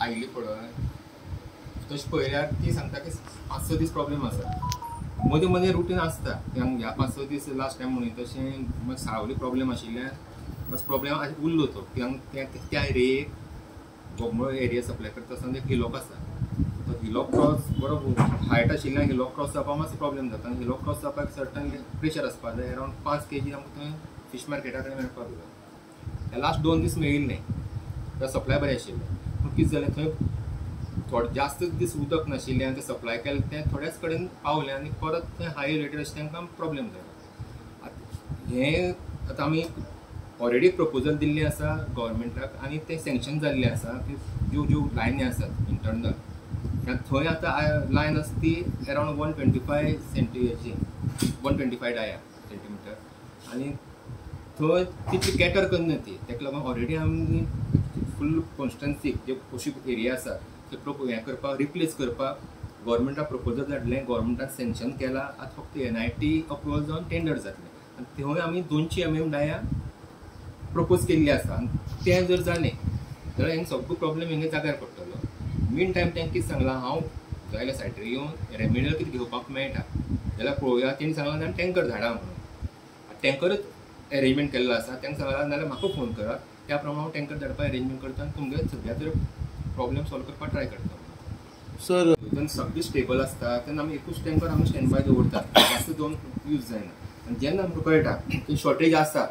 आयिल्ली पळय तशें पळयल्यार ती सांगता की 5-6 दीस प्रॉब्लेम आसा. मदीं मदीं रुटीन आसता ह्या 5-6 दीस लास्ट टायम म्हणून तशें साळावली प्रॉब्लेम आशिल्ल्यान मातसो प्रॉब्लेम उरलो तो कित्याक त्या एरियेक बोगमाळो एरिया सप्लाय करता आसतना एक हिलॉक आसा, तो हिलॉक क्रॉस बरो हायट आशिल्ल्यान हिलॉक क्रॉस जावपाक मातसो प्रॉब्लेम जाता आनी हिलॉक क्रॉस जावपाक सर्टन प्रेशर आसपाक जाय. अरावंड 5 kg आमकां थंय फिश मार्केटा कडेन मेळपाक जाय. लास्ट 2 दीस मेळिल्लें त्या सप्लाय बरें आशिल्लें, पूण कितें जालें थंय थोडे जास्त दीस उदक नाशिल्लें आनी तें सप्लाय केलें तें थोड्याच कडेन पावलें आनी परत थंय हाय रेटेड अशें तांकां प्रॉब्लेम जालो. हें आतां आमी ऑलरेडी प्रपोजल दिल्लें आसा गव्हर्मेंटाक आनी तें सँक्शन जाल्लें आसा की ज्यो ज्यो लायनी आसात इंटरनल थंय आतां लायन आसा ती अरावंड 125 सेंटीची 125 डाया सेंटीमिटर आनी थंय तितली कॅटर करना ती. ताका लागून ऑलरेडी आमी फूल कॉन्स्टन्सी जे अशी एरिया आसा ते हें करपाक रिप्लेस करपाक गव्हर्मेंटाक प्रपोजल धाडलें, गव्हर्मेंटान सँक्शन केलां. आतां फक्त NIT approval जावन टेंडर जातलें आनी थंय आमी 200 mm डाया प्रपोज केल्ली आसा आनी तें जर जालें जाल्यार हेंगे सगळो प्रॉब्लेम हेंगे जाग्यार पडटलो. मीन टायम तांकां कितें सांगलां, हांव जाल्यार सायटीर येवन रेमिडियल कितें घेवपाक मेळटा जाल्यार पळोवया. तेणी सांगलां आनी टँकर धाडा म्हणून, टँकरच एरेंजमेंट केल्लो आसा. तांकां सांगलां नाल्यार म्हाका फोन करात, त्या प्रमाणे हांव टँकर धाडपाक एरेंजमेंट करता आनी तुमगे सद्या तर प्रॉब्लेम सॉल्व करपाक ट्राय करता. सर जेन्ना सगळी स्टेबल आसता तेन्ना आमी एकूच टँकर आमी स्टँड बाय दवरतात, जास्त दोन यूज जायना. आनी जेन्ना आमकां कळटा की शॉर्टेज आसा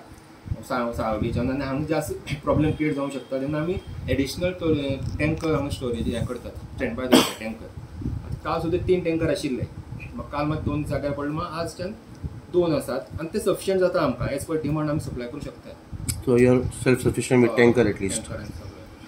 सावलीच्या आनी हांगा जास्त प्रॉब्लेम क्रिएट जावंक शकता तेन्ना आमी एडिशनल टँकर हांगा स्टोरेज हें करतात, स्टँड बाय दवरतात टँकर. काल सुद्दां 3 टँकर आशिल्ले, म्हाका काल मात 2 जाग्यार पडले, मात आजच्यान 2 आसात आनी ते सफिशियंट जाता आमकां एज पर डिमांड आमी सप्लाय करूंक शकतात. So you are self sufficient with tanker at least.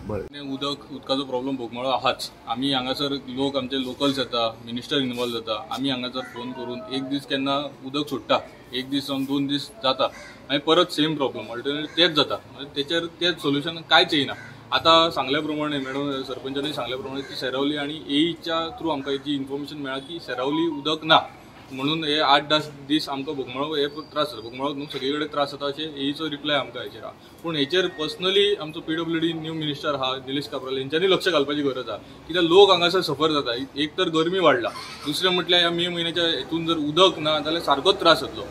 बरें, उदकाचो प्रॉब्लेम बोगमाळो आहाच. आमी हांगासर लोक आमचे लोकल्स येता, मिनिस्टर इन्वॉल्व जाता. आमी हांगासर फोन करून एक दीस केन्ना उदक सोडटा, एक दीस जावन 2 दीस जाता, मागीर परत सेम प्रॉब्लेम अल्टरनेट तेच जाता. तेचेर तेच सोल्युशन कांयच येयना. आतां सांगल्या प्रमाणे मॅडम सरपंचानी सांगल्या प्रमाणे की सेरावली आनी एईच्या थ्रू आमकां जी इन्फॉर्मेशन मेळ्ळा की सेरावली उदक ना म्हणून हे 8-10 दीस आमकां बोगमाळो हे त्रास जाता. बोगमाळो न्हू सगळे कडेन त्रास जाता अशें एईचो रिप्लाय आमकां हेचेर आहा. पूण हेचेर पर्सनली आमचो PWD new minister आहा निलेश काब्राल हेंच्यांनी लक्ष घालपाची गरज आहा. कित्याक लोक हांगासर सफर जाता. एक तर गरमी वाडला, दुसरें म्हटल्यार ह्या मे म्हयन्याच्या हेतून जर उदक ना जाल्यार सारकोच त्रास जातलो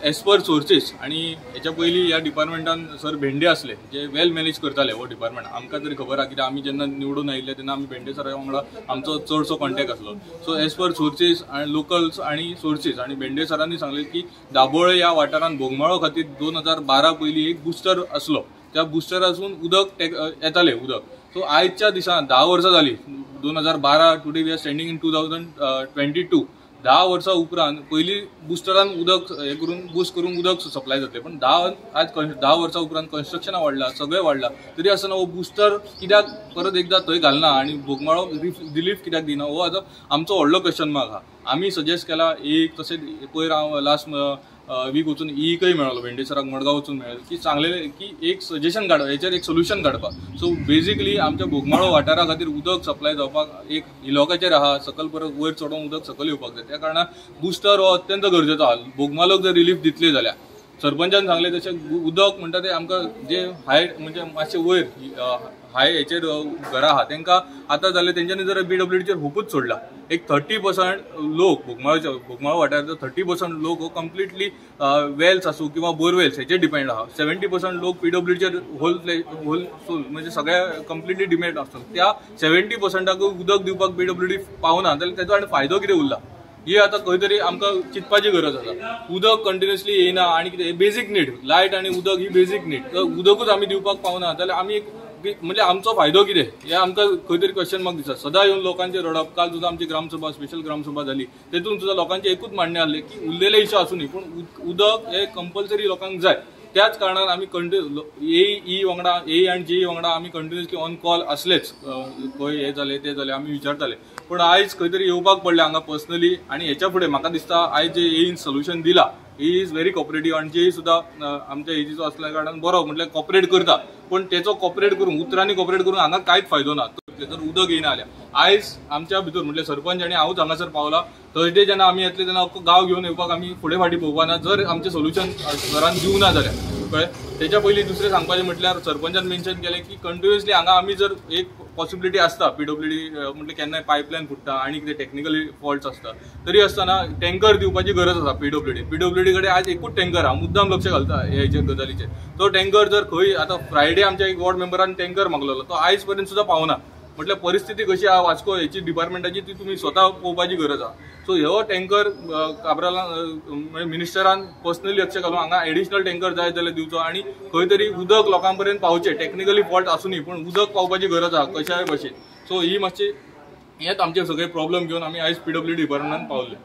एज पर सोर्सीस. आनी हेच्या पयलीं ह्या डिपार्टमेंटान सर भेंडे आसले जे वेल मॅनेज करताले हो डिपार्टमेंट. आमकां तरी खबर आहा कित्याक आमी जेन्ना निवडून आयिल्ले तेन्ना आमी भेंडे सरा वांगडा आमचो चडसो कॉन्टेक्ट आसलो. सो एज पर सोर्सीस आनी लोकल्स आनी सोर्सीस आनी भेंडे सरांनी सांगलें की दाबोळे ह्या वाठारांत बोगमाळो खातीर 2012 पयलीं एक बुस्टर आसलो, त्या बुस्टरासून उदक येतालें उदक. सो आयच्या दिसान 10 वर्सां जालीं, 2012 today we are standing in 2022. 10 वर्सां उपरांत पयलीं बुस्टरान उदक हें करून बुस्ट करून उदक सप्लाय जातलें, पण 10 वर्सां उपरांत कन्स्ट्रक्शनां वाडलां, सगळें वाडलां, तरी आसतना हो बुस्टर कित्याक परत एकदां थंय घालना आनी बोगमाळो रिलीफ कित्याक दिना हो आतां आमचो व्हडलो क्वेश्चन मार्क आहा. आमी सजेस्ट केला एक, तशेंच पयर हांव लास्ट वीक वचून ईकय मेळ्ळो, भेंडे सराक मडगांव वचून मेळ्ळो की सांगलेलें की एक सजेशन काडप, हेचेर एक सोल्युशन काडपाक. सो बेजिकली आमच्या बोगमाळो वाठारा खातीर उदक सप्लाय जावपाक एक इलाकाचेर आहा, सकल परत वयर चडोवन उदक सकयल येवपाक जाय. त्या कारणान बुस्टर हो अत्यंत गरजेचो आहा. बोगमाळोक जर रिलीफ दितले जाल्यार सरपंचान सांगलें तशें उदक म्हणटा तें आमकां जे हाय म्हणजे मातशें वयर हाय हेचेर घरां आहा तेंकां आतां जालें तेंच्यांनी जर PWDचेर होपूच सोडला. एक 30% लोक बोगमाळो वाठाराचो 30% लोक हो कंप्लिटली वेल्स आसूं किंवा बोरवेल्स हेचेर डिपेंड आहा. 70% लोक PWDचेर होल सोल म्हणजे सगळे कंप्लिटली डिपेंड आसता. त्या 70% उदक दिवपाक PWD पावना जाल्यार तेजो आनी फायदो कितें उरला ही आतां खंय तरी आमकां चिंतपाची गरज आसा. उदक कंटिन्युअसली येयना आनी कितें बेजीक नीड, लायट आनी उदक ही बेजीक नीड, तर उदकूच आमी दिवपाक पावना जाल्यार आमी म्हणजे आमचो फायदो कितें हें आमकां खंय तरी क्वेश्चन मार्क दिसता. सदां येवन लोकांचें रडप. काल सुद्दां आमची ग्रामसभा, स्पेशल ग्रामसभा जाली, तेतून सुद्दां लोकांचें एकूच मांडणें आहलें की उरलेले इशू आसूं पूण उदक हें कंपल्सरी लोकांक जाय. त्याच कारणान आमी एई वांगडा, ए आनी जे वांगडा आमी कंटिन्युअसली ऑन कॉल आसलेच, खंय हें जालें तें जालें आमी विचारताले. पूण आयज खंय तरी येवपाक पडलें हांगा पर्सनली. आनी हेच्या फुडें म्हाका दिसता आयज जे एईन सोल्युशन दिला, ए is very cooperative आनी जे सुद्दां आमच्या एजीचो असल्या कारणान बरो म्हटल्यार कॉपरेट करता. पूण तेचो कॉपरेट करून उतरांनी कॉपरेट करून हांगा कांयच फायदो ना. जर उदक येयना जाल्यार आयज आमच्या भितर म्हटल्यार सरपंच आनी हांवूच हांगासर पावला. थर्सडे जेन्ना आमी येतले तेन्ना अख्खो गांव घेवन येवपाक आमी फुडें फाटीं पळोवपा ना. जर आमचें सोल्युशन घरान दिवना जाल्यार कळ्ळें. तेच्या पयलीं दुसरें सांगपाचें म्हटल्यार सरपंचान मेन्शन केलें की कंटिन्युअसली हांगा आमी जर एक पॉसिबिलिटी आसता पीडब्ल्यूडी म्हटल्यार केन्नाय पायपलायन फुट्टा आनी कितें टेक्निकली फॉल्ट्स आसता, तरी आसतना टँकर दिवपाची गरज आसा. पीडब्ल्यूडी कडेन आज एकूच टँकर आहा, मुद्दाम लक्ष घालता हेचे गजालीचेर. तो टँकर जर खंय आतां फ्रायडे आमच्या एक वॉर्ड मेंबरान टँकर मागलेलो, तो आयज पर्यंत सुद्दां पावना. म्हटल्यार परिस्थिती कशी आहा वास्को हेची डिपार्टमेंटाची ती तुमी स्वता पळोवपाची गरज आहा. सो हो टँकर काब्रालान मिनिस्टरान पर्सनली लक्ष घालून हांगा एडिशनल टँकर जाय जाल्यार दिवचो आनी खंय तरी उदक लोकां पर्यंत पावचें. टेक्निकली फॉल्ट आसूनय पूण उदक पावपाची गरज आहा कशाय भशेन. सो ही मातशी हेच आमचे सगळे प्रॉब्लम घेवन आमी आयज पीडब्ल्यूडी डिपार्टमेंटान पावले.